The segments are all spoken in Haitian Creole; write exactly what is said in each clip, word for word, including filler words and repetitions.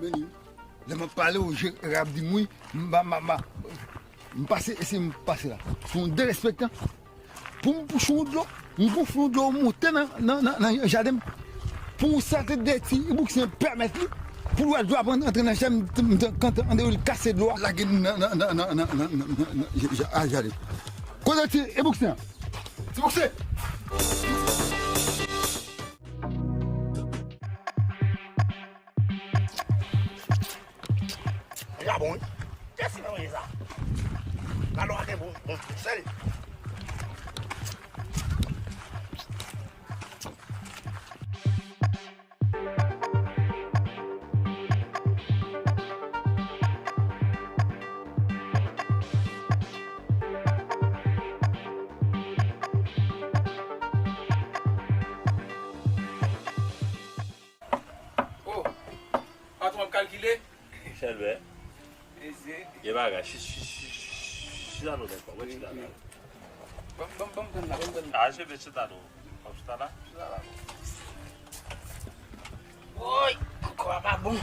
Beni, lè m ap pale, w je rap di m wi, m ba, m ba, m ba, m pase, e si m pase la. Se yon derespektan. Pou m pouche yon dlo, m gonfle yon dlo, m monte nan, nan, nan, nan jaden m. Pou yon sante de ti bouksen pèmèt li, pou lwa dlo ap antre nan jaden m, m, m, kan an deyò, li kase dlo a, lage m nan, nan, nan, ja-, ja-, a jaden. Kote ti bouksen an? Ti bouksen! Sa bon, wi. Kiyès ki fè manje sa? Galo a gen bon, bon sèl. Oh, patwon ap kalkile. Chèlbè. Mesye. Gen bagay. Chi-, chi-, chi-, chi-, chita non, nèg pa. Mwen chita la. Ban m, ban m, ban m tann la, ban m tann la. A, chèlbè, chita non. Ban m chita la. Chita la. Woy, kò a pa bon.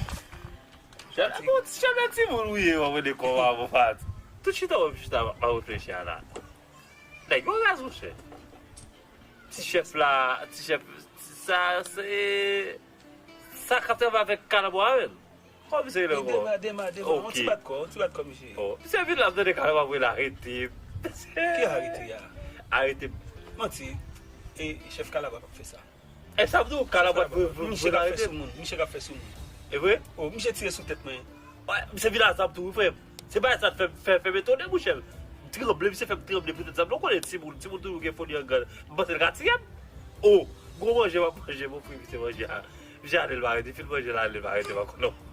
Chèlbè, bon, chèlbè timoun ou ye, w ap rele kò a bon, Fati. Tout chita w ap chita, pa reflechi a la. Nèg yo raz, monchè. Ti chèf la, ti chèf, sa, se, sa k ap travay avèk kalabwa a, menm. Kòman misye rele ankò? Dema, Dema, Dema. On ti bat kò, on ti bat kò, misye. Oh, misye vin la, m tande kalabwa ap rele arete. Ki arete a? Arete. Manti. E chèf kalabwa p ap fè sa. E sa m di w, kalabwa vre, vre, misye ka fè sou moun, misye ka fè sou moun. E vre? Oh, misye tire sou tèt mwen. Wè, misye vin a zam tou, wi, frè m. Se bagay sa fè, fè, fè m etone, monchè. M tranble, misye fè m tranble poutèt zam. Nou konnen timoun, timoun toujou gen foli an grann. M panse l ka tiye m. Oh, gwo manje m ap manje, mon frè, misye manje a. Misye ale l pa rete, fin manje l ale l pa rete, m pa konn non.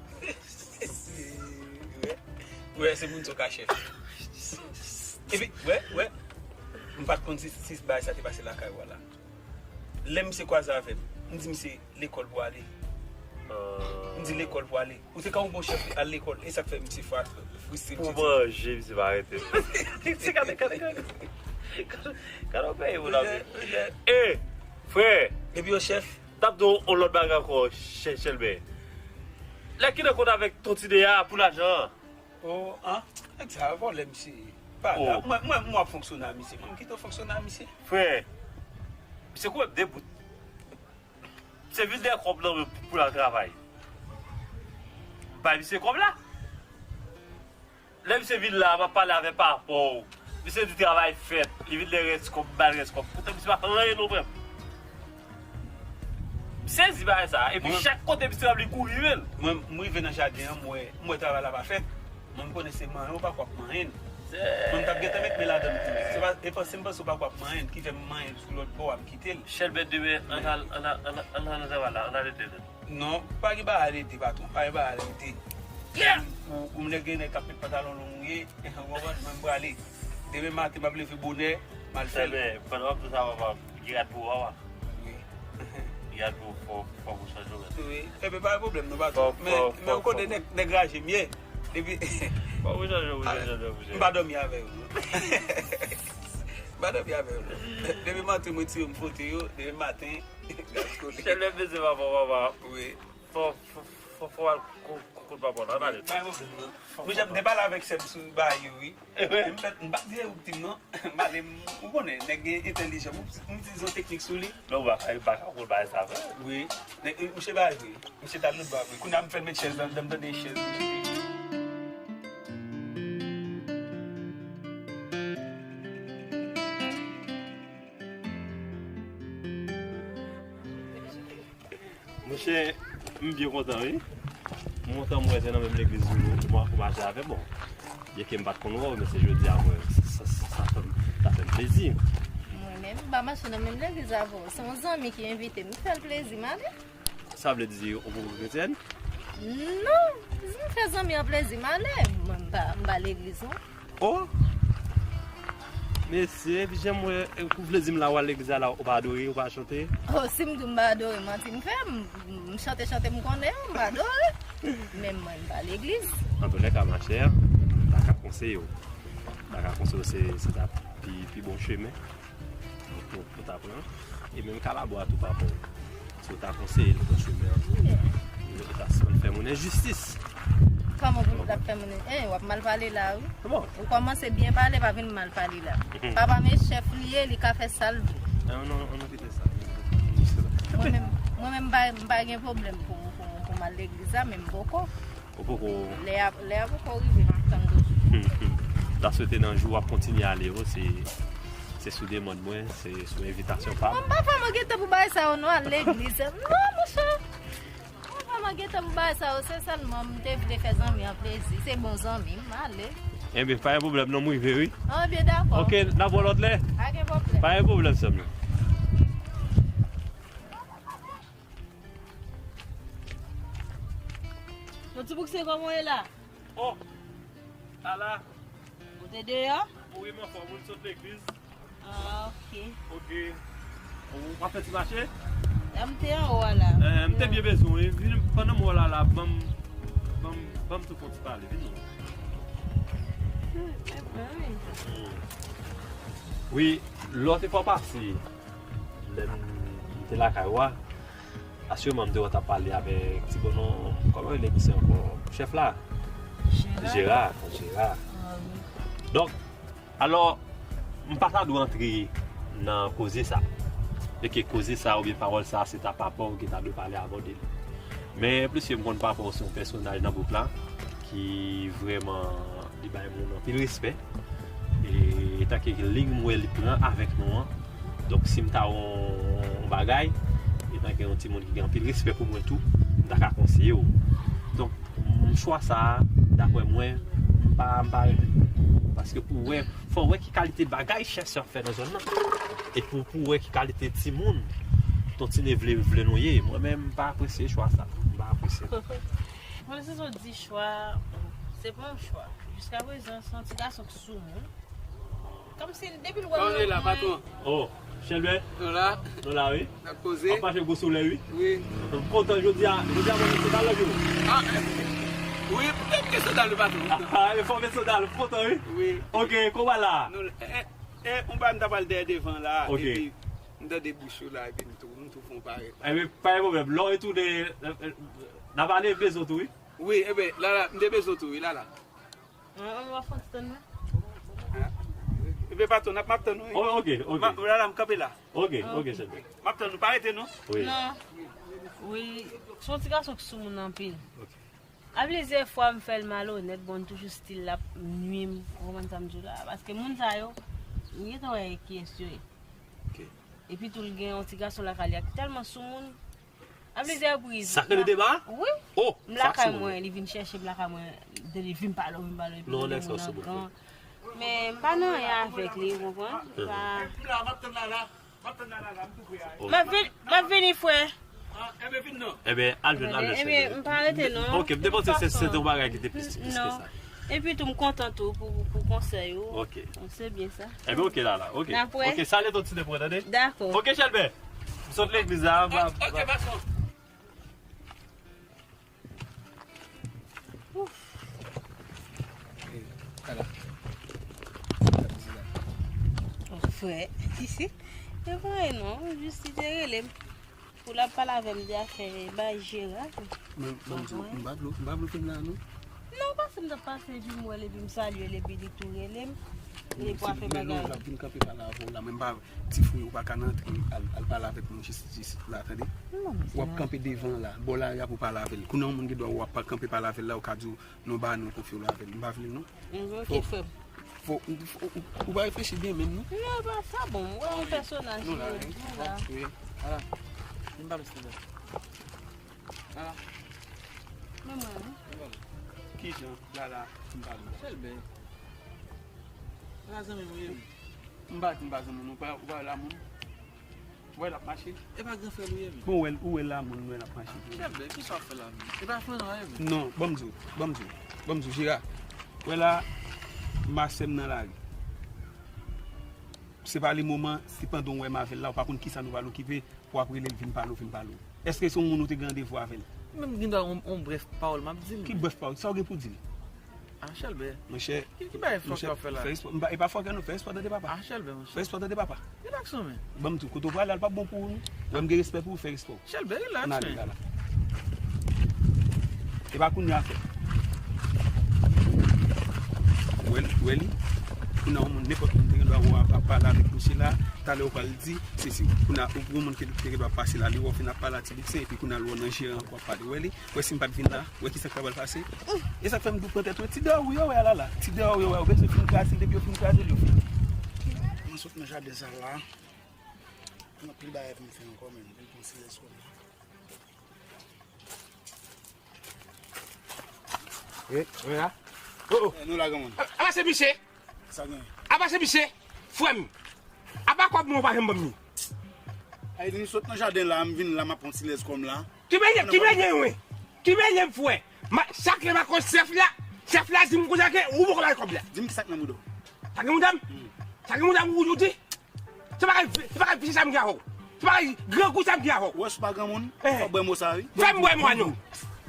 Wè, wè, se moun sa w ka chèf. Epi, wè, wè. M pa t konn si, si bagay sa te pase lakay ou a la. Lè misye kwaze avè m, m di misye lekòl pou ale. M di lekòl pou ale. Ou te ka yon bon chèf al lekòl, e sa k fè misye fwa fristre. Pou manje, misye pa rete. Se gade, gade, gade. Gade yon peyi moun ap viv. E, frè. Epi yon chèf. T ap di w yon lòt bagay ankò, chè-, chèlbè. Lè ki nan kont avèk Ton Tine a pou lajan an. Oh, an? Nèg sa vòlè, misye. Pa la. Mwen, mwen, mwen ap fonksyone a misye. Mwen kite w fonksyone a misye. Frè, misye koupe m de bout. Misye vin dèyè kòb nan men pou, pou l al travay. Bay misye kòb la. Lè misye vin la, m ap pale avè papa w. Misye di travay fèt. Li vin dèyè rès kòb, m ba l rès kòb. Poutan misye pa fè anyen non, frè m. M sezi bagay sa. Epi chak kote misye ap li kouri, men. Mwen, m rive nan jaden an, m wè, m wè travay la pa fèt. Mwen, m konnen se manyen w pa kwè ap manyen l. Mwen, m t ap gentan met men ladan l tou. Se pa, e panse m panse w pa kwè ap manyen l, ki fè m manyen l sou lòt bò a, m kite l. Chèlbè, demen, ann al, ann al, ann al, ann al nan travay la, ann al ede nou. Non, pa gen bagay al ede, patwon, pa gen bagay al ede. Ou, ou nèg gen nèg k ap met pantalon long ou ye, ou konprann, mwen, m prale. Demen maten, m ap leve bonè, m al fè l. Chèlbè, pandan w ap di sa, papa, gen rad pou ou, papa. Wi. Gad pou fò, fò pou chanje w. Wi. Enben, pa gen pwoblèm, non, patwon. Men, men ou konnen nèg, nèg raje m ye. Depi. Fò pou chanje w, pou chanje w, pou chanje w. M pa dòmi avè yo, non. M pa dòmi avè yo, non. Depi maten, m retire m fotèy yo, depi maten, gad kote. Chèlbè bezwen papa, papa. Wi. Fò, fò, fò, fò al kou-, kou-, kout papa w la, ann ale. Pa gen pwoblèm, non. Monchè, m te pale avèk sè m sou bagay yo, wi. M fèt, m pa t di se ou k di m, non. M ale, m, ou konnen, nèg gen entèlijans. M, m itilize yon teknik sou li. Men ou pa ka, ou pa ka konn bagay sa vre. Wi. Nèg, misye bagay vre. Misye t al lòt bò vre. Kounye a m fè l met chèz la anndan, m tande chèz. Monchè, m byen kontan, wi. M kontan m wè se nan menm legliz ou, ou ma-, ou mache avè m, bon. Byenke m pa t konn wè w, men se jodi a m wè w. Sa, sa, sa fè m, sa fè m plezi. Mwen menm, m pa mache nan menm legliz avè w. Se yon zanmi ki envite m, m fè l plezi, m ale. Sa vle di, ou poko kretyèn? Non, m fè zanmi an plezi, m ale. Mwen, m pa, m pa legliz, non. Oh! Mesye, epi jan m wè, ou vle di m la, w al legliz la, ou pa adore, ou pa chante? Oh, si m di w m pa adore, manti m fè, m, m chante, chante m konnen, m pa adore. Men mwen, m pa legliz. Antoulèka, machè, m pa ka konseye w. M pa ka konseye w, se, se ta pi, pi bon chemen pou, pou, pou ta pran. E menm kalabwa tou, papa w. Si w ta konseye l pran chemen an, li ta fè m Enjistis. Kòman pou l ap fè moun, en, w ap mal pale la, wi. Bon. Ou kòmanse byen pale, pa vin mal pale la. Mhm. Papa m e chèf li ye, li ka fè sa l vle. Eh, non, non, non, kite sa. Mwen menm, mwen menm, m pa, m pa gen pwoblèm pou, pou, pou m al legliz la, men m poko. Ou poko. Lè a, lè a poko rive, m ap tann toujou. N ap swete nan jou w ap kontinye ale yo, se, se sou demann mwen, se sou envitasyon pa m. Mwen, m pa vrèman gen tan pou bagay sa yo, non, al legliz. Non, monchè. Mwen vrèman gen tan pou bagay sa yo, se sèlman m te vle fè zanmi an plezi. Se bon zanmi m, m ale. Ebyen, pa gen pwoblèm non, m rive wi. An, byen dakò. Ok, n ap wè lòt lè. Pa gen pwoblèm. Pa gen pwoblèm, sè m nan. Yon ti boukse, kòman w ye la? Oh, ala. Ou te deyò? Wi, m anfòm, m sot legliz. Ah, ok. Ok. Ou pa fè ti mache? La, m te anwo a la. Eh, m te byen bezwen w, wi. Vin pandan m wè w la, la, ban m, ban m, ban m tou fè yon ti pale, vin non. Hmm, e bon, wi. Wi, lè w te fè w pase, lè m te lakay ou a, asireman m te wè w t ap pale avèk ti bònò, kòman rele misye ankò? Chèf la? Jera. Jera, Jera. Ah, wi. Donk, Alò, m pa ta dwe antre nan koze sa. Èske koze sa oubyen pawòl sa, se ta papa w ki ta dwe pale avè w de li. Men, pliske m konn papa w se yon pèsonaj nan gwoup la, ki vrèman, li bay moun anpil respè. E tanke liy m wè li pran avèk nou an, donk si m ta wè yon, yon bagay, etanke yon timoun ki gen anpil respè pou mwen tou, m ta ka konseye w. Donk, M, chwa sa a, daprè mwen, m pa, m pa renmen. Paske pou wè, fò wè ki kalite bagay chèf sa ap fè nan zòn nan. E pou, pou wè ki kalite timoun Ton Tine vle, vle nou ye. Mwen menm, m pa apresye chwa sa. M pa apresye. Mwen, si w di chwa, se pa yon chwa. Jiskaprezan, se yon ti gason k soumoun. Kòmsi depi l wè m nan la, patwon. Oh, Chèlbè? Nou la? Nou la, wi. N ap koze. Ap mache gwo solèy, wi. Wi. M kontan jodi a, jodi a mwen met sandal la, wi. Ah, eh. Wi, m te met sandal, wi, patwon. Ah, e fò met sandal, m kontan, wi. Wi. Ok, kòman la? Nou, eh, eh, eh, on ba m ta pral dèyè devan la, ok. Epi m tande bouch ou la, epi m tou, m tou fon parèt. Ebyen, pa gen pwoblèm. Lè w retounen, eh, eh, n ap ale bezwen tou, wi. Wi, ebyen, la, la, m te bezwen tou, wi, la, la. An, an, w ap fè ti tann mwen? Ebyen, patwon, n ap, m ap tann ou, wi. Oh, ok, ok. M ap, la, la, m kanpe la. Ok, ok, chèlbè. M ap tann ou, pa rete, non? Wi. Non. Wi, se yon ti gason ki soumoun anpil. Ok. A plizyè fwa, m fè l malonèt, bon, l toujou stil l ap nui m. Ou konprann sa m di w la? Paske moun sa yo, m gentan wè kiyès yo ye. Ok. Epi tou, l gen yon ti gason lakay li a ki tèlman soumoun. A plizyè repriz. Sa k rele deba? Wi. Oh, m lakay mwen, li vin chèche m lakay mwen, de li vin pale, vin pale, epi non, nèg sa sou bout. Men m pa nan anyen avèk li, ou konprann? M pa. M ap vin, m ap vini, frè. Ebyen, al jwenn, al jwenn. Ebyen, m pa rete, non. Ok, m te panse se, se te yon bagay ki te plis, plis ke sa. Epi tou, m kontan tou pou, pou konsèy ou. Ok. Se byen sa. Ebyen, ok, la, la, ok. N ap wè. Ok, salye Ton Tine pou mwen, tande? Dakò. Ok, Chèlbè. M sot legliz la, m pa. Ok, patwon. Ouf. Frè. E pa non, jis li te rele m. Pou l ap pale avè m de afè bay Jera. Men, ban m di w, m pa vle, m pa vle w fin la, non. Non, pase m t ap pase, epi m wè l, epi m salye l, epi li tou rele m. Li pou afè bagay. L ap vin kanpe pale avè w la, men m pa, ti frè, ou pa ka nan antre al, al pale avèk moun jis, jis la, tande? W ap kanpe devan la, bò lari a pou pale avè l. Kounye a yon moun gen dwa w ap kanpe pale avè l la, ou ka di w, non, ba non, konfye w avè l. M pa vle l, non. Ok, frè m. Fò, ou, ou, ou, ou pa reflechi byen menm, non? Non, pa sa bon. Ou wè yon pèsonaj li ye, li la. Ok. Ala. Vin pale, silvouplè. Ala. Men mwen, wi. Kijan, Lala, vin pale? Chèlbè. Lala, zanmi mwen ye, wi. M pa di m pa zanmi w, non, ou pa, ou pa wè la moun. Ou wè l ap mache. E pa gran frè l ou ye, men. Bon, ou wè l, ou wè l la, moun, ou wè l ap mache. Chèlbè, kisa w ap fè la, men? E pa frè nou a ye, men. Non, ban m di w, ban m di w, ban m di w, Jera. Ou wè la, m a sè m nan lari. Se pa le moman, si pandan w wè m avè l la, ou pa konn kisa nou pral okipe, pou w ap rele l vin pale w, vin pale w. Èske se yon moun ou te gen randevou avè l? Menm gen dwa yon, yon brèf pawòl m ap di l. Ki brèf pawòl? Sa w gen pou di l? Ah, Chèlbè. Monchè, ki, ki bagay fòk w ap fè la? Fè espò, m pa, e pa fòk non, fè espò tande papa. Ah, Chèlbè, monchè. Fè espò tande papa. Rilaks non, men. Ban m di w, kote w prale a, l p ap bon pou ou, non. Lè m gen respè pou ou, fè espò. Chèlbè, rilaks, men. Ann ale, Lala. E pa kounye a fè. Wè li, wè li. Kounye a, yon moun, nenpòt moun te gen dwa wè w ap pale avèk misye la. Talè ou pral di, se si. Kounye a, ou, yon moun ki te gen dwa pase la, li wè w fin ap pale a Ti Biksen, epi kounye a, l wè w nan jeran ankò ap pale. Wè li, wè si m pa t vin la, wè kisa k ta pral pase. E sa k fè m dou pran tèt mwen. Ti dèyè ou yo wè a la la. Ti dèyè ou yo wè a. Ou bezwen fin kraze l, depi yo fin kraze l, yo fini. Mwen sot nan jaden sa la. Gen anpil bagay pou m fè ankò, men. Vin pran silès kòm sa. Wi, wi, a. Oh, oh. Eh, nou la, granmoun. A, a, se misye. Sa gen? Apa se misye, frè m. Apa kòb mwen ou pa janm ban m li. Ay, m sot nan jaden la, m vin la, m ap pran ti lèz kòm la. Ki benyen, ki benyen, wi. Ki benyen, frè. Ma, chak lè m a koz chèf la, chèf la di m konsa ke ou poko bay kòb la. Di m ki sa k nan mouda w. Sa k nan mouda m? Hmm. Sa k nan mouda m, ou, ou di? Se pa kay, se pa kay visye sa m gen avè w. Se pa kay grangou sa m gen avè w. Ou wè si w pa granmoun, eh, fò w bwè mo sa, wi. Fè m bwè mo a non.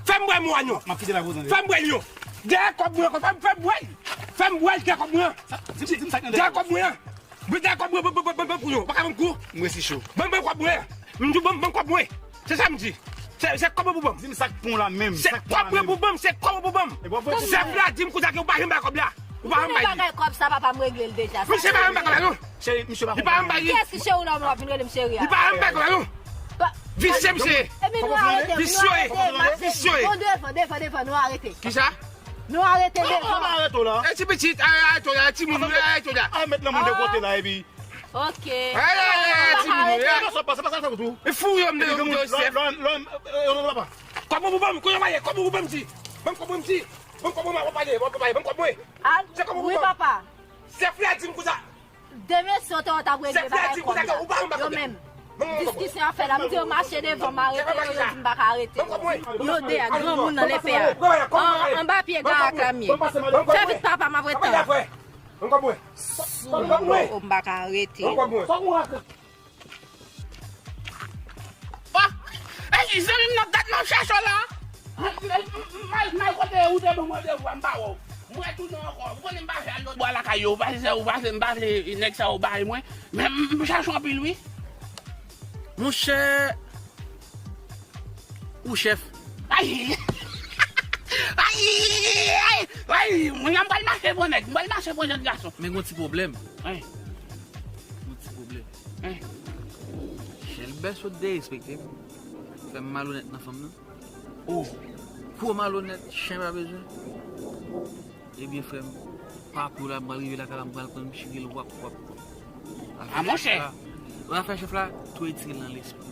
Fè m bwè mo a non. M ap kite la pou ou tande. Fè m bwè l non. Dèyè kòb mwen ankò, fè m, fè m bwè l. Fè m bwè l dèyè kòb mwen an. Sa, di m, di m sa k nan dèyè kòb mwen an. Ban m dèyè kòb mwen, ban, ban, ban, ban, ban pou yo. Pa ka ban m kou. M resi cho. Ban m, ban kòb mwen an. M di w ban m, ban m kòb mwen. Se sa m di. Se, se kòb mwen pou ban m. Di m sa k pon la menm. Se kòb mwen pou ban m, se kòb mwen pou ban m. Chèf la di m konsa ke ou pa janm bay kòb la. Ou pa janm bay li. Konnen bagay kòb sa, papa m regle l deja. Misye pa janm bay kòb la non. Cheri, misye pa konprann. Li pa janm bay li. Kiyès ki cheri w la, mwen ap vin rele m cheri a? Li pa janm bay kòb la non. Visye misye. Epi nou arete, nou arete, nou arete. Visye. Bon, devan, devan, devan, nou arete. Kisa? Nou arete devan. Arete w la. E ti pitit, arete w la, timoun, arete w la. A, met nan moun de kote la, epi. Ok. Ay, ay, ay, timoun, ya. Sa pa, sa pa sa tou. E fou yo m de yo, yo chèf. Lò, lò, lò, papa. Kòb mwen pou ban m, kounye a m ale, kòb mwen pou ban m di. Ban m kòb mwen m di. Ban m kòb mwen, m ap pale, m ap pale, ban m kòb mwen. Al, se kòb mwen pou ban m. Wi, papa. Chèf la di m konsa. Demen si w te wè w t ap regle bagay kòb la. Yo menm. Diskisyon ap fè la, m di yo mache devan, m arete yo, yo di m pa ka arete yo. Yo de a, granmoun nan lepè a. An, anba pye gara klamye. Fè vit papa, m ap ret tann. Sou do, m pa ka arete. Ah! Ey, zanmi m nan, gad m ap chache w la. M al, m al, m al kote ou te ban m randevou a, m pa wè w. M retounen ankò. Ou konnen m pa fè al lòt bò lakay yo. Ou pa se, ou pa se, m pa vle nèg sa yo bay mwen. Men m, m chache w anpil, wi. Monchè, ou chèf. Ay! Ay! Ay! Ay! Mwen, m pral mache pran nèg. M pral mache pran jèn gason. Men gon ti pwoblèm. Wi. Gon ti pwoblèm. Wi. Chèlbè sot derespekte m. Fè m malonèt nan fanm nan. Oh. Gwo malonèt, chen pa bezwen. Ebyen, frè m, pa pou la, m pral rive lakay la, m pral pran m chire l wap, wap. A, monchè. Afè chèf la, tou retire l nan lespri w.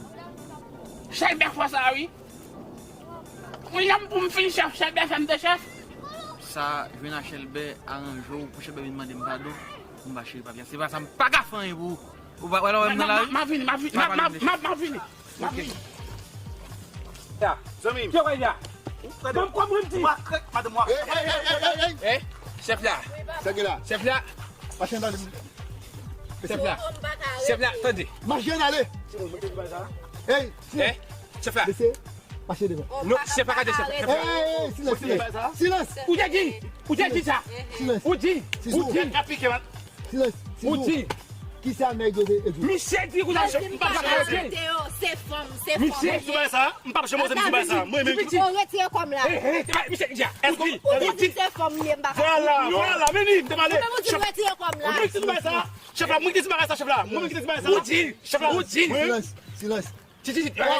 Chèlbè fò sa, wi. Mwen, janm pou m fin chèf, chèlbè fè m de chèf. Sa, jwenn a chèlbè, aranje w, pou chèlbè vin mande m padon, m va chire papye a. Se pa sa, m pa ka fè anyen pou ou. Ou pa, wè la, wè m nan lari. M ap vini, m ap vini, m ap, m ap, m ap, m ap vini. Ok. Ya, zanmi m. Kiyès w ye a? Ban m kòb mwen, m di. Madanm, w a. Ey, ey, ey, ey, ey, ey. Eh, chèf la. Sa gen la? Chèf la. Mache ann ale. Chèf la. Chèf la, tande. Mache ann ale. Ey, eh, chèf la. Mesye, mache devan. Non, chèf la ka de chèf la. Ey, silans, silans. Silans. Ou te di, ou te di sa. Silans. Ou di, ou di. Silans. Ou di. Kisa nèg yo te di? Misye di konsa, m pa ka arete. Se fanm, se fanm. Misye di bagay sa, m p ap janm oze m di bagay sa. Mwen menm. Bon, retire kòm la. Eh, eh, se pa misye ki di a. Ou di, ou di se fanm li ye, m pa ka. Vwala, vwala, vini, m te pale. Ou menm ou di retire kòm la. Mwen ki te di bagay sa. Chèf la, mwen ki te di bagay sa, chèf la. Mwen menm ki te di bagay sa. Ou di, chèf la. Ou di. Silans, silans. Ti, ti, ti. Ou pa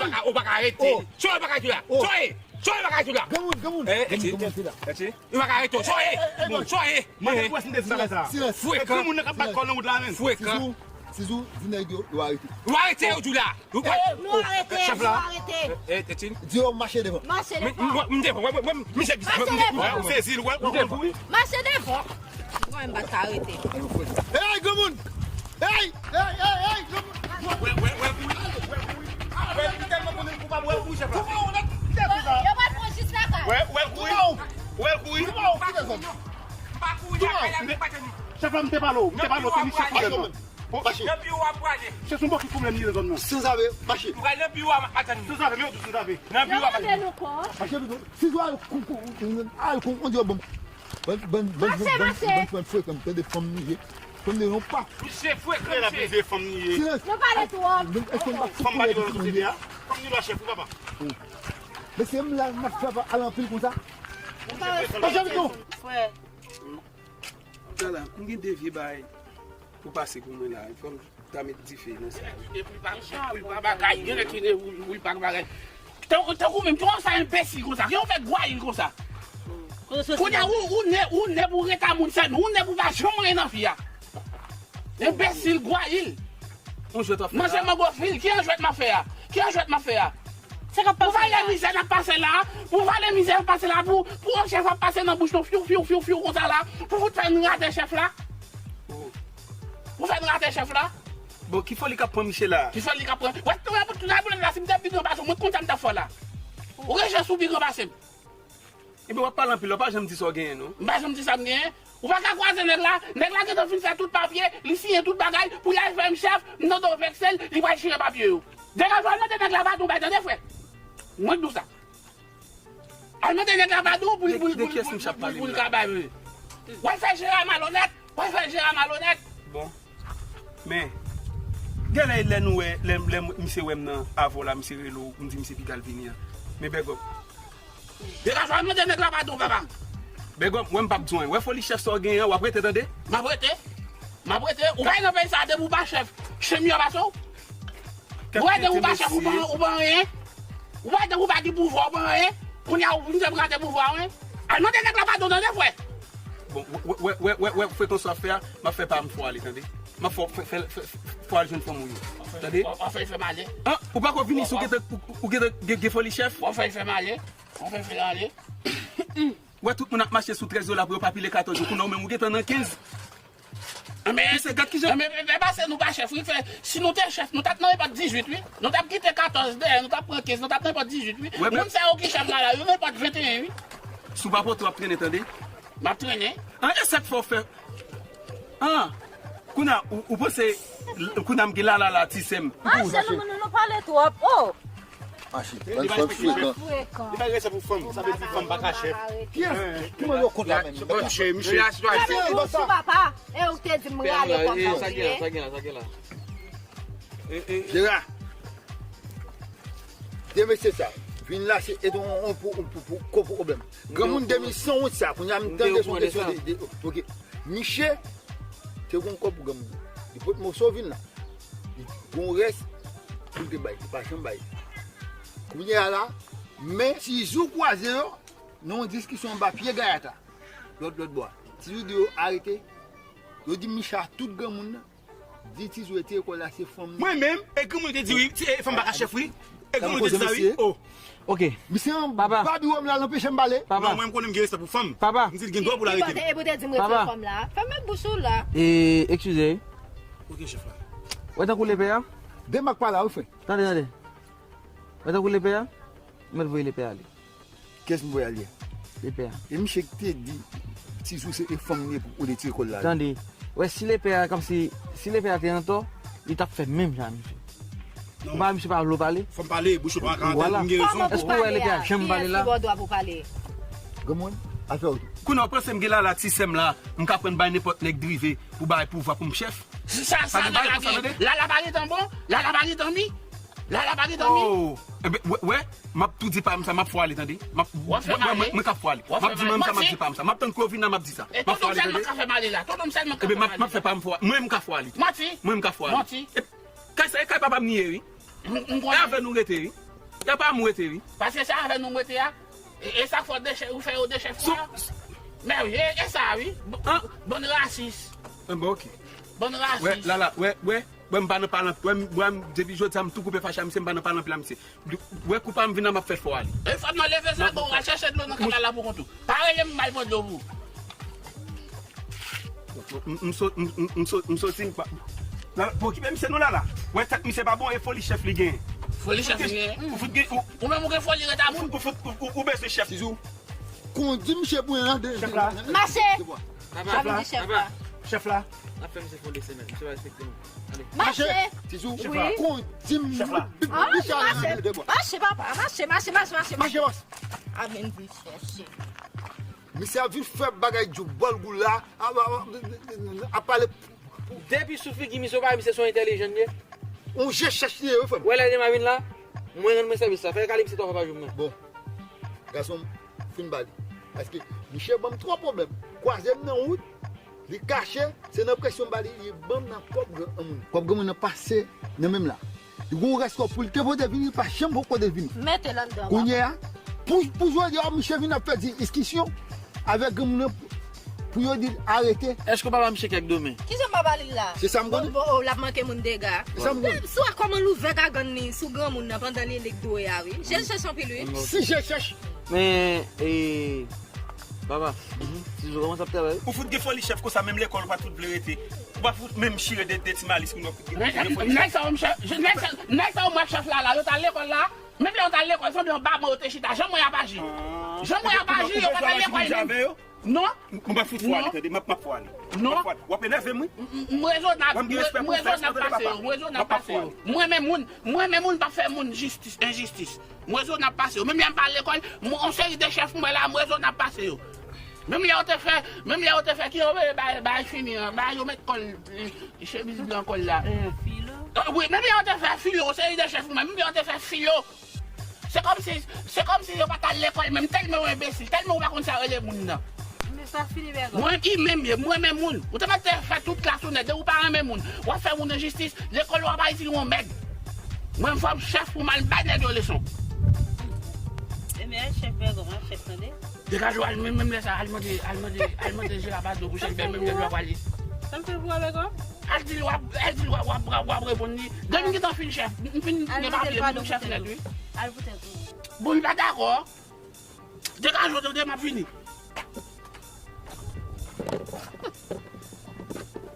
ka, ou pa ka arete. Chòy pa ka arete la. Chòy, chòy pa ka arete la. Granmoun, granmoun. Eh, eh, ti. Ou pa ka arete. Chòy, chòy. Mwen wè si m te di bagay sa. Silans. Frekan. Granmoun nan k ap bat kò nan wout la menm. Frekan. Sizou, sizou, di nèg yo, yo arete. Yo arete yo tou la. Nou arete, nou arete. Eh, eh, ti. Di yo mache devan. Mache devan. M devan, mwen, mwen, mwen, misye di sa. Mache devan. Ou sezi l, wè, ou kouri. Mache devan. Mwen m pa ka rete. Ey, granmoun! Ey, ey, ey, ey, granmoun! Wè, wè, wè, kouri, wè, kouri. Wè, li tèlman konnen l koupab, wè, kouri, chèf la. Koupe w nèt, nèt, sa. Yo pral pran jis lakay. Wè, wè, kouri. Wè, kouri. Koupe w, kite zòn. M pa kouri lakay la, m pa tande. Chèf la, m te pale w, m te pale w, se li chèf la. Nan biwo a prale. Se sou bò ki pwoblèm li ye nan zòn nan. Sanzave, mache. M pral nan biwo a, m ap atann nou. Sanzave, men yo tou sanzave. Nan biwo a, mache. Mache pito. Si w al kou, kou, al kou, on di yo bon. Ban, ban, ban, mache, ban, mache. Ban, ban frekan, tande fanm li ye. Fanm li non pa. Misye frekan, misye. Fanm li ye. Silans. Nou pale twòp. Fanm pa li nan sosyete a. Fanm li la chèf ou papa. Mesye, m la, n ap fè pa al anpil konsa. Ou pa respekte tou. Frè. Gala, m gen de vye bagay pou pase pou mwen la. Fò m ta met dife nan sa. Epi pa, epi pa bagay, gen lè ki ne, ou, ou pa bagay. Tan, tankou menm, kòman sa enbesil konsa? Kòman w fè gwayil konsa? Kounye a, ou, ou ne, ou ne pou reta moun sèlman, ou ne pou pa janm anyen nan vi a. Enbesil, gwayil. Yon jwèt w ap fè. Manzè mango fil, ki an jwèt m ap fè a? Ki an jwèt m ap fè a? Sa k ap pase la? Pou valè mizè n ap pase la, pou valè mizè n ap pase la, pou, pou yon chèf ap pase nan bouch nou, fyou, fyou, fyou, fyou, konsa la, pou fout fè n rate chèf la. Pou fè n rate chèf la. Bon, ki foli k ap pran misye la? Ki foli k ap pran? Wè, wè, pou tout la, pou la, si m te pi gran pase w, mwen t konn sa m t ap fè w la. Ou gen chans ou pi gran pase m. Ebyen, w ap pale anpil, w pa janm di sa w genyen, non. M pa janm di sa m genyen. Ou pa ka kwaze nèg la. Nèg la gentan fin fè tout papye, li siyen tout bagay, pou y al fè m chèf, m tande w vekse l, li pral chire papye yo. Degaje w, al mande nèg la padon, bay tande, frè. Mwen k di w sa. Al mande nèg la padon pou, pou, pou, pou, pou, pou, pou l ka bay, wi. W al fè Jera malonèt, w al fè Jera malonèt. Bon. Men, genlè lè nou wè, lè, lè misye wè m nan avè w la, misye rele w, m di misye piga l vini an. Men bègòm. Degaje w, al mande nèg la padon, papa m. Bègòm, wè m p ap di w anyen. Wè foli chèf sa w genyen an, w ap rete tande? M ap rete. M ap rete. Ou pa nan peyi sa a, depi w pa chèf, chen miyò pase w. Ou wè depi w pa chèf, ou pa, ou pa anyen. Ou wè depi w pa gen pouvwa, ou pa anyen. Kounye a, ou vin fè m rate pouvwa, wi. Al mande nèg la padon tande, frè. Bon, wè, wè, wè, wè, wè, frekans w ap fè a, m ap fè pa m fò ale, tande. M ap fè, fè, fè, fè, fè, fò al jwenn fanm ou yo. Tande? W ap fè l fè m ale. An, ou pako vini si w gentan, ou, ou gentan gen, gen foli chèf? W ap fè l fè m ale. W ap fè l fè m ale. Wè tout moun ap mache sou trèz yo la pou yo pa pile katòz yo. Kounye a ou menm ou gentan nan kenz. Anben, anben, anben, pase nou pa chèf, wi, frè. Si nou te chèf, nou t ap nan nenpòt dizuit, wi. Nou t ap kite katòz dèyè, nou t ap pran kenz, nou t ap nan nenpòt dizuit, wi. Wè, men moun sa yo ki chèf la, la, yo nenpòt venteyen, wi. Si w pa pote, w ap trennen, tande? M ap trennen. An, e sa k fè w fè? An, kounye a, ou, ou panse, kounye a m gen lala la, ti sè m. Mache, nou, nou, nou pale twòp. Oh! Mache, bann fanm frekan. Li bay respè pou fanm, sa vle di fanm pa ka chèf. Kiyès? Ki mande w kont la menm? Bon, misye, misye. Kèm ou sou papa? E ou te di m rale kòm sa, sa gen la, sa gen la, sa gen la. Jera, de mesye sa vin la, se ede w pou, pou, pou, pou, pou pwoblèm. Granmoun de mil san wont sa, kounye a m tande se yon kesyon de, de, ok. Misye te gon kòb pou granmoun. Li pot moso vin la. Li gon rès pou l te bay, li pa janm bay. Kounye a la, men Tizou kwaze yo nan yon diskisyon anba pye gayata. Lòt, lòt bò a. Tizou di yo arete. Yo di Micha tout granmoun nan. Di Tizou retire kò l la, se fanm nan. Mwen menm, e granmoun te di wi, ti, e fanm pa ka chèf wi. E granmoun te di sa wi. Oh. Ok. Misye an babi wòm la, l anpeche m pale. Papa. Non, mwen m konnen m gen respè pou fanm. Papa. M di l gen dwa pou l arete m. E pou te di m retire fanm la. Fèmen bouch ou la. E, eskize wi. Ok, chèf la. Wè tankou lepè a? Demak pa la wi, frè. Tande, tande. Wè tankou lepè a? M mèt voye lepè a ale. Kiyès m voye ale a? Lepè a. E misye ki te di Tizou se e fanm li ye pou ou retire kò l la. Tande. Wè si lepè a, kòmsi, si lepè a te antò, li t ap fè menm jan a misye. Non. Ou pa wè misye pa vle w pale? Fò m pale, bouch ou pa ka antèn, m gen rezon. Èske ou wè lepè a janm pale la? Kiyès ki ba w dwa pou pale? Granmoun, afè w tou. Kounye a w panse m gen lala ti sè m la, m ka pran bay nenpòt nèg drive pou bay pouvwa pou m chèf? Sa, sa, lala pa gen, lala pa gen tan bon? Lala pa gen tan mi? Lala pa gen tan mi? Oh, enben, wè, wè, m ap tou di pa m sa, m ap fò ale, tande. M ap, wè, mwen, mwen, mwen k ap fò ale. M ap di manmi sa, m ap di pa m sa. M ap tann Kovina, m ap di sa. M ap fò ale, tande. Enben, m ap, m ap fè pa m fò, mwen m ka fò ale. Manti. Mwen m ka fò ale. Manti. E, kay sa, e kay papa m li ye, wi. E avè nou rete, wi. E pa m rete, wi. Paske se avè nou m rete a. E, e sa k fè w dechè, ou fè yo dechèf la. Men wi, e, e sa wi. Bon, bann rasis. Enben, ok. Bann rasis. Wè, lala, wè, wè, wè, m pa nan pale anpil, wè, m, wè, m, depi jodi a, m tou koupe fache a misye, m pa nan pale anpil a misye. Wè, kou pa m vin la, m ap fè fò ale. E fanm nan leve sa, bon, w al chèche dlo nan kanal la pou kont ou. Pa rele m, m al pran dlo pou ou. M, m, m so-, m, m, m so-, m soti, m pa, la, pa okipe misye non, lala. Wè tèt misye pa bon, e foli chèf li genyen. Foli chèf li genyen. Ou fout gen, ou, ou menm ou gen foli reta moun. Ou fout, ou, ou, ou bezwen chèf. Tizou. Kondi misye pou yon de, chèf la. Mache. Papa, chèf la. Chèf la. Chèf la. N ap fè misye fè yon de semèn. Misye pa respekte nou. Ale. Mache. Tizou. Chèf la. Kondi misye. Chèf la. Ah, mache. Mache, papa. Mache, mache, mache, mache, mache. Mache, bòs. A vin di chèche. Misye ap vin fè bagay djou bòl gou la. A, a, a, a pale. Depi sou figi misye, ou pa wè misye se yon entèlijan li ye? On je chèch li ye, wi, frè m. Ou wè lè demen vin la, mwen rann mwen sèvis la. Fè kale misye twa fwa pa jou, mwen. Bon. Gason m fin ba li. Paske misye ban m twò pwoblèm. Kwaze m nan wout, li kache, se nan presyon m ba li, li ban m nan kòb granmoun. Kòb granmoun nan pase nan men m la. Li gon rès kòb pou li te pote vini, li pa janm poko pote vini. Mete l anndan. Kounye a, pou, pou jodi a, misye vin ap fè diskisyon avèk granmoun nan pou yo di l arete. Èske w pa ba misye kèk domen? Kijan m pa ba li la? Se sa m konnen. Bon, bon, oh, l ap manke moun dega. Se sa m konnen. Si w wè kòman l ouvè gagann li sou granmoun nan pandan li lik dwe a, wi. Je l chèch anpil, wi. Si je l chèch. Men, e, papa, tizou kòmanse ap travay. Ou fout gen foli chèf konsa, menm lekòl ou pa t fout vle rete. Ou pa fout menm chire de, de ti malis moun nan fout gen foli chèf. Nèg sa yo, nèg sa, nèg sa yo, mwen chèf la, la, yo t al lekòl la. Menm lè yo t al lekòl, sanble yon ba mwen yo te chita. Jan mwen ap aji. Jan mwen ap aji, yo pa t al lekòl menm. Non. M pa fout fwa ale, tande, m ap, m ap fwa ale. Non. W ap enève m, wi. M, m, m rezonab, m, m rezonab pase yo, m rezonab pase yo. Mwen menm moun, mwen menm moun pa fè moun jistis, enjistis. M rezonab pase yo. Menm lè m pa al lekòl, m, yon seri de chèf mwen la, m rezonab pase yo. Menm lè yo te fè, menm lè yo te fè ki yo, eh, bay, bay fini an, bay yo met kòl, eh, chemiz blan kòl la. Eh, wi, menm lè yo te fè filo, yon seri de chèf mwen, menm lè yo te fè filo. Se kòmsi, se kòmsi yo pa t al lekòl menm, tèlman yo enbesil, tèlman yo pa konn sa yo rele moun nan. Men sa fini, bègò. Mwen ki menm ye, mwen menm moun. Ou te mèt te fè tout klas ou nèg, depi ou pa renmen moun, w ap fè moun enjistis, lekòl w ap al itil yon mèg. Mwen fò m chèf pou m al bay nèg yo leson. Ebyen, chèf bègò, mwen chèf tande. Degaje w al menm, menm lè sa, al mande, al mande, al mande Jera padon pou chèf bègò, menm lè l ap pale. Sa m fè pou avèk ou? Al di l w ap, al di l w ap, w ap, w ap, w ap reponn li. Depi m gentan fin chèf, m fin gen papye, m chèf nèt, wi. Al pou tèt ou. Bon, li pa dakò. Degaje w tande, m ap vini.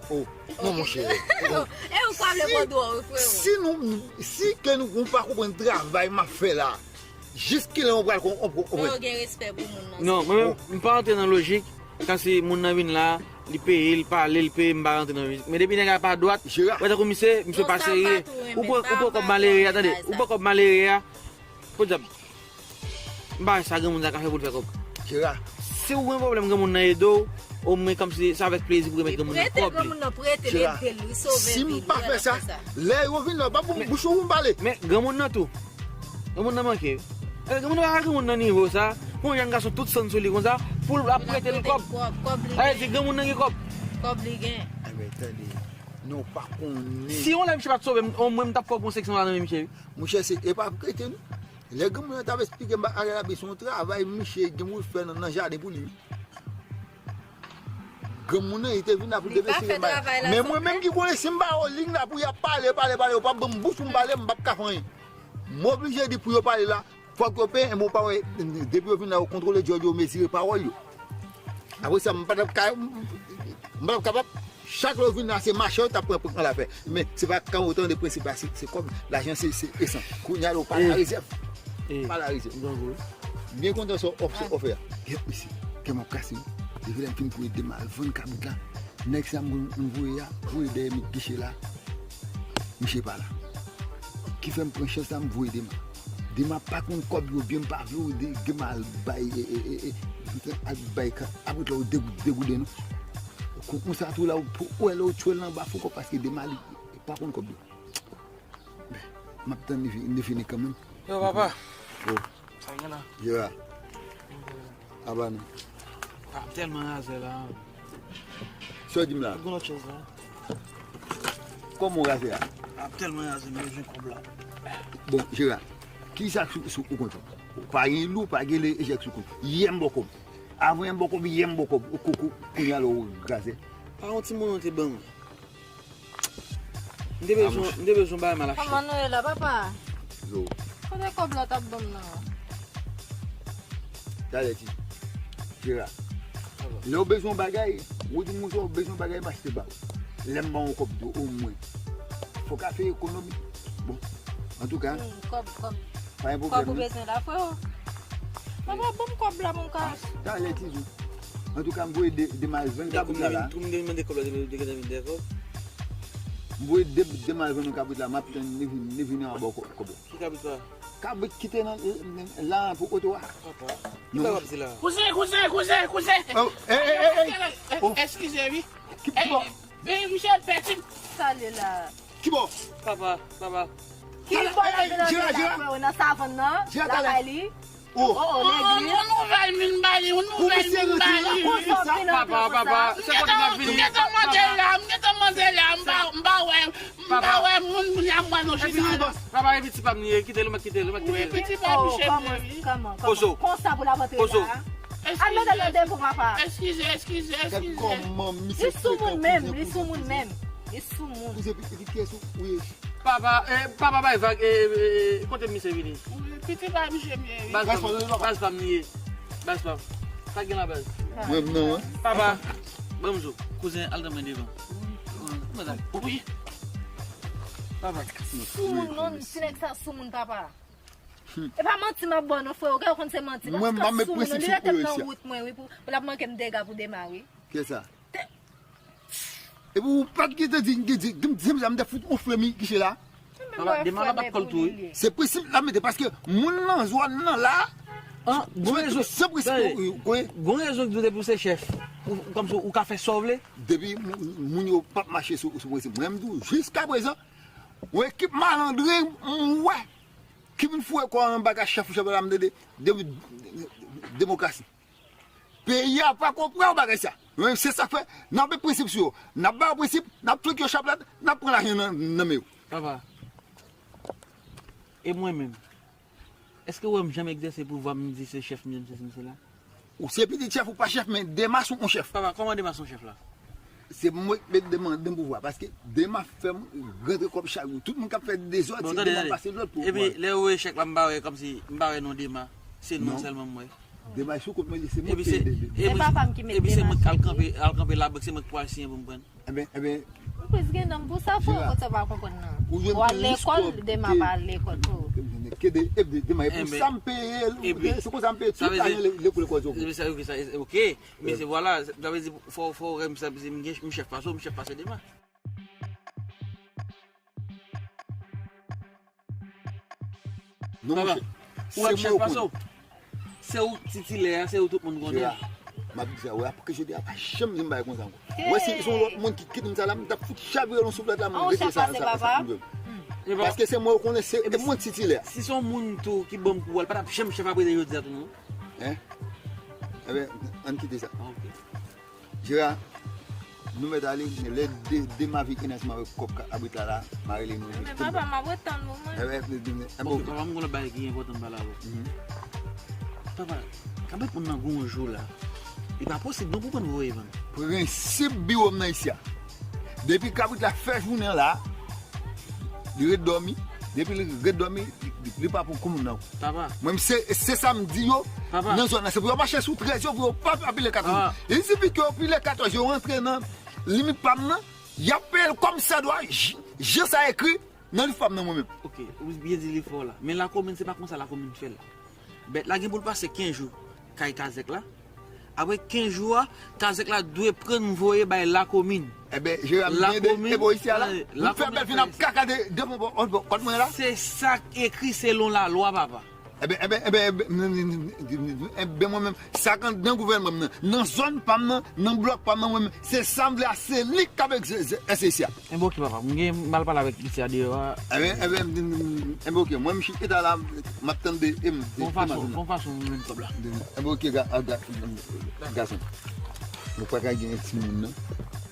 Oh, non, monchè. E ou pa vle pran dwa, wi, frero. Si nou, si ke nou, nou pa konprann travay m ap fè la, jiskilè nou pral kon-, kon-, konprann? Frero gen respè pou moun nan. Non, mwen menm, m pa antre nan lojik. Kan si moun nan vin la, li peye, li pale, li peye, m pa rantre nan mizik. Men depi nèg la pa dwat, wè tankou misye, misye pa serye. Ou pran, ou pran kòb malere a, tande. Ou pran kòb malere a. Podyab. M pa wè sa granmoun sa ka fè pou l fè kòb. Jera. Si ou gen pwoblèm, granmoun nan ede w, omwen kòmsi se avèk plezi pou remèt granmoun nan kòb li. Jera. Si m pa fè sa, lè yo vin la, pa pou m bouch ou pou m pale. Men granmoun nan tou. Granmoun nan manke. Eh, granmoun nan pa granmoun nan nivo sa. Pou yon jèn gason tout sann sou li konsa, pou l ap prete l kòb. Sa vle di granmoun nan gen kòb. Kòb li gen. Ebyen, tande. Nou pa konnen. Si yon lè misye pa t sove m, omwen m t ap fè yon seksyon la nan men misye, wi. Monchè, se, e pa prete, non. Lè granmoun nan t ap esplike m, Ariel Abbé, se yon travay misye gen pou l fè nan, nan jaden pou li, wi. Granmoun nan, li te vin la pou l te vin esplike m bagay. Men mwen menm ki konnen si m pa yo, li la pou y ap pale, pale, pale, yo p ap ban m bouch pou m pale, m p ap ka fè anyen. M oblije di pou yo pale la, fòk yo peye, enben w pa wè, depi yo vin la, yo kontwole djòl yo, mezire pawòl yo. Apre sa, m pa t ap ka, m pa t ap kapab, chak lè yo vin la, se mache yo t ap pran, pran lafè. Men, se pa kan yo tande prensip la, se, se kòb, lajan se, se esan. Kounye a, yo pa la rezèv. Pa la rezèv. M byen kontan sa w ofè a. Gen, mesye, kè m ap kase, wi. Depi lè m fin pou ede m al vann kabrit la, nèg sa m, m voye a, voye dèyè mit giche la. Misye pa la. Ki fè m pran chans la, m voye Dema. Dema pa konn kòb yo byen, m pa vle w de, Dema al bay, e, e, e, e, al bay ka, apre la w degouden, non. Kon, konsa tou la, ou, ou wè lè w tchwe l anba fon kòb, paske Dema li, li pa konn kòb yo. Men, m ap tann li fi-, li fini kanmenm. Yo, papa. Oh. Sa gen la? Yo a. Aba non. Ap tèlman razè la. Sa w di m la? Gon lòt chèz la. Kòman w razè a? Ap tèlman razè, m bezwen kòb la. Bon, Jera, kisa sou, sou ou kontan? Ou pa gen lou, pa gen le ejèk sou kont. Yè m bò kòb. Avan yè m bò kòb, yè m bò kòb. Ou koko, kounye a la w razè. Pa yon ti moman te ban mwen. M te bezwen, m te bezwen bagay mal achte. Kòman nou ye la, papa? Zo. Kote kòb la t ap ban m nan? Talè ti. Jera. Lè w bezwen yon bagay, ou di moun sa w bezwen yon bagay, m achte ba ou. Lè m ba w yon kòb tou, omwen. Fò w ka fè ekonomi. Bon, antouka. Hmm, kòb, kòb. Pa gen pwoblèm, non. Kòb ou bezwen la, freo? Papa, ban m kòb la, mon ka. Talè ti zo. Antouka, m voye de, Dema al vann kabrit la, la. Kou m te vin mande kòb la, te gentan vin dèyè kòb. M voye de, Dema al vann yon kabrit la, m ap tann li vin, li vin anba kò-, kòb la. Ki kabrit sa? Kabrit ki te nan, la pou oto a. Papa, ki bagay w ap di la? Kouzen, kouzen, kouzen, kouzen. Oh, eh, eh, eh, eh. Oh. Eskize, wi. Ki bò? Eh, eh, misye pèdi m. Sa l ye la? Ki bò? Papa, papa. Ki bò l ap nan vil la, freo, nan savann nan, lakay li? Oh, oh, legliz. Yon nouvèl vin ba li, yon nouvèl vin ba li. Konsa w vin antre konsa. Papa, papa, se kote m ap vini? M gentan mande la, m gentan mande la, m pa, m pa wè, m pa wè moun, moun y ap wè non jodi a. Papa, e pitit pa m li ye, kite l, mwen kite l, mwen kite l. Wi, pitit pa m chèf li. Kòman, kòman, kòman? Konsa pou l ap antre la? Al mete l nan depo, papa. Eskize, eskize, eskize. Li soumoun menm, li soumoun menm. Li soumoun. Kouzen pitit kiyès ou ye? Papa, eh, papa bay vag, eh, eh, kote misye vini? Wi, pitit pa misye m ye, wi. Baz pa m, baz pa m li ye. Baz pa m. Sa gen la baz? Mwen non, hein. Papa, ban m zo. Kouzen, al tanmen devan. Wi. Papa. Soumoun non, ti nèg sa soumoun, papa. E pa manti m ap ba w non, frè, ou gen konn se manti. Mwen, m ap met prensip sou pou yo isi a. Li rete nan wout mwen, wi, pou, pou l ap manke m dega pou Dema, wi. Kiyès sa? Epi ou pa t gentan di, di, di, di, di, di, m te fout yon fremi kiche la. Papa, Dema la pa t kòl tou, wi. Se prensip la mete, paske moun nan zòn nan la, an, gon rezon, se prensip, wi, wi. Gon rezon ki di w depi w se chèf, ou, kòmsi ou ka fè sa w vle. Depi moun, moun yo p ap mache sou, sou prensip. Mwen, m di w, jiskaprezan, yon ekip malandren, m wè, ki vin foure kò anba kay chèf, chèf la, m tande, de, de, demokrasi. Peyi a pa konprann bagay sa. Men se sa k fè, n ap met prensip sou yo. N ap ba yo prensip, n ap flenk yo chaplad, n ap pran lajan nan, nan men yo. Papa, e mwen menm, èske w wè m janm egzèse pouvwa m di se chèf m ye, m sesi, m sela? Ou se pitit chèf, ou pa chèf, men Dema se yon chèf. Papa, kòman Dema se yon chèf la? Se mwen k met Dema andedan pouvwa, paske Dema fè m rantre kòb chak jou. Tout moun k ap fè dezòd, se Dema pase lòd pou mwen. Epi, lè yo voye chèk la, m pa wè, kòmsi, m pa wè non Dema. Se non sèlman m wè. Dema sou kont mwen, se mwen ki peye de, de. Epi se, epi se mwen k al kanpe, al kanpe labank, se mwen k pral siyen pou m pran. Enben, enben. Ou plis gen nanm pou sa, frè, kote w pa konprann nan. Ou al lekòl, Dema pa al lekòl tou. Ke de, epi Dema, e pou sa m peye, se konsa m peye tout lajan lekòl lekòl yo. Sa vle di, ok, men se vwala, sa vle di, fò, fò, m chèf pase, m chèf pase Dema. Non, monchè. Ou ap chèf pase w. Se ou titilè a, se ou tout moun konnen. Jera, m ap di sa, wè, apre jodi a, pa janm di m bagay konsa ankò. Wè, si se yon lòt moun ki kite m sa la, m t ap fout chavire l yon souflèt la, mwen rete sa, sa, sa, sa. Paske se mwen yo konnen, se mwen titilè a. Si se yon moun tou ki ban m kou a, l pa t ap janm chèf apre jodi a tou non. Hein? Enben, ann kite sa. Jera, nou mèt ale, men lè de, Dema vin ansanm avèk kòb kabrit la, la, m a rele nou. Men papa, m ap ret tann ou, mwen. Enben, enben, enben, ok, papa, m gen lòt bagay ki enpòtan m pale avè w. Papa, kabrit moun nan gon jou la. Li pa posib non pou pran voye vann. Prensip biwo m nan isi a. Depi kabrit la fè jounen la, li ret dòmi. Depi li ret dòmi, li, li pa pou koumn nan. Papa. Mwen, se, se sa m di yo nan zòn nan. Se pou yo mache sou trèz yo, pou yo pa pile katòz. Papa. Il sifi ke yo pile katòz, yo rantre nan limit pa m nan, y ap peye l kòmsadwa, j-, jan sa ekri nan liv pa m nan mwen menm. Ok, ou byen di li fò la. Men lakomin, se pa konsa lakomin fè l. Bèt la gen pou l pase kenz jou kay kazèk la. Apre kenz jou a, kazèk la dwe pran voye bay lakomin. Enben, Jera, m gen de, lakomin, epi isi a la, tande, m fè bèt vin ap kaka de, devan kòt mwen la. Se sa k ekri selon lalwa, papa. Enben, enben, enben, enben, mwen menm, sa k anndan gouvènman m nan, nan zòn pa m nan, nan blòk pa m nan, mwen menm, se sa m vle a, se li k ap egzèse isi a. Enben, ok, papa, m gen, m al pale avèk mesye a deyò a. Enben, enben, enben, ok, mwen, m chita la, m ap tann de, e m, de, fon fason, fon fason m jwenn kòb la. Enben, ok, ga-, ga-, gason. Nou pa ka gen timoun nan.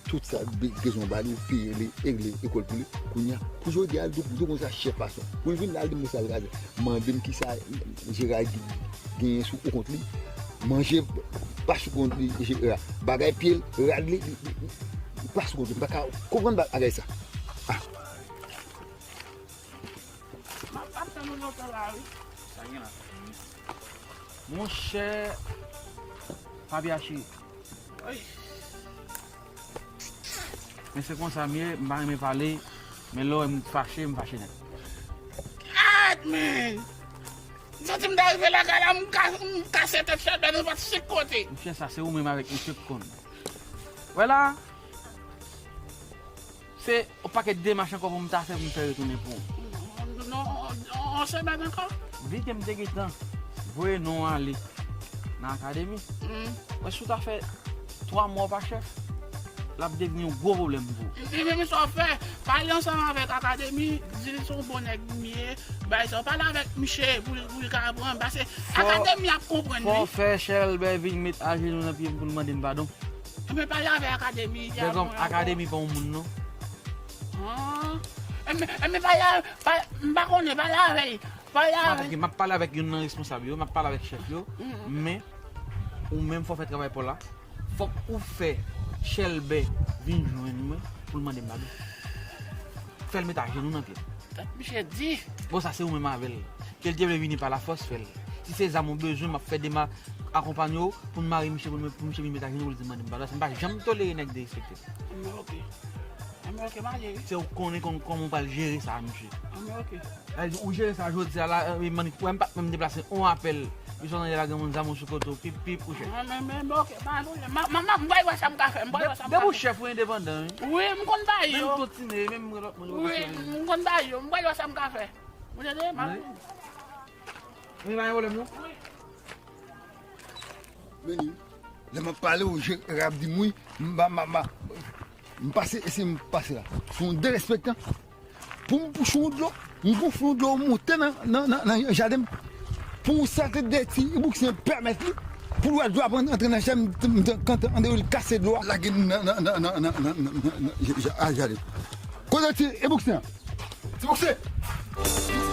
Tout sa, be-, bezwen ba li, ou peye li, regle lekòl pou li. Kounye a, pou jodi a, l tou, tou konsa chèf fason. Pou l vin la, l di m sa l ka fè. Mande m kisa Jera genyen sou kont li. Manje pa sou kont li, Jera. Bagay pye l, rad li, li, li, li, li pa sou kont li. M pa ka konprann bagay sa. Ah. M ap, ap tann ou lontan la, wi. Sa gen la. Monchè, Fabiachi. Oy. Men se konsa m ye, m pa renmen pale, men lè w wè m fache, m fache nèt. God, man! M santi m ta rive lakay la, m ka, m kase tèt chèlbè nenpòt senk kote. Monchè, sa se ou menm avèk misye k konn. Wè la, se yon pakèt demach ankò pou m ta fè pou m fè retounen pou ou. Non, yon semèn ankò. Vi ke m te gentan voye non ale nan akademi. Wè, si w ta fè twa mwa w pa chèf, L ap devni yon gwo pwoblèm pou ou. Men, men, men sa w fè, pale ansanm avèk Akademi, di li se yon bon nèg m ye, bay sa, pale avèk misye pou, pou li ka konprann, paske Akademi ap konprann, wi. Fò w fè Chèlbè vin met ajenou nan pye m pou l mande m padon. Ebyen, pale avèk Akademi, li ap konprann. Akademi pa yon moun, non. Ah. Ebyen, ebyen, pale, pale, m pa konnen, pale avè l. Pale avè l. M ap pale avèk youn nan responsab yo, m ap pale avèk chèf yo, men ou menm fò w fè travay pa w la. Fòk ou fè Chèlbè vin jwenn mwen pou l mande m padon. Fè l met ajenou nan pye m. Tèt misye di. Bon, sa se ou menm avè l. Ke l te vle vini pa lafòs, fè l. Si se zam ou bezwen, m ap fè dema akonpanye w pou n mare misye, pou n, pou misye vin met ajenou pou l di mande m padon. Paske m pa janm tolere nèg derespekte. Anben, oke. Anben, oke, m ale, wi. Se ou konnen kòm, kòman w pral jere sa, misye. Anben, oke. Sa vle di, ou jere sa jodi a la, e, man, wè m pa t menm deplase on apèl. Misye nan lage moun zam sou kote w, pip, pip, ou chèf. Anben, men, men, oke, pa gen pwoblèm. Ma, ma, ma, m pral wè sa m ka fè, m pral wè sa m ka fè. Depi w chèf, ou endepandan, wi. Wi, m konn bagay yo. Menm tout tine, menm lòt moun yo konn bagay yo. Wi, m konn bagay yo, m pral wè sa m ka fè. Ou tande? M ap vini. Men pa gen pwoblèm, non. Wi. Men li, lè m ap pale, w je rap di m wi, m pa, m pa, m pa, m pase, e si m pase la. Se yon derespektan. Pou m pouche yon dlo, m gonfle yon dlo, monte nan, nan, nan, nan jaden m. Pou yon sèten de ti bouksen pèmèt li, pou l wè dlo ap antre nan jaden m, m, m, kanpe andewo, li kase dlo a, lage m nan, nan, nan, nan, nan, nan, nan, ja-, a jaden. Kote ti, e bouksen an? Ti bouksen!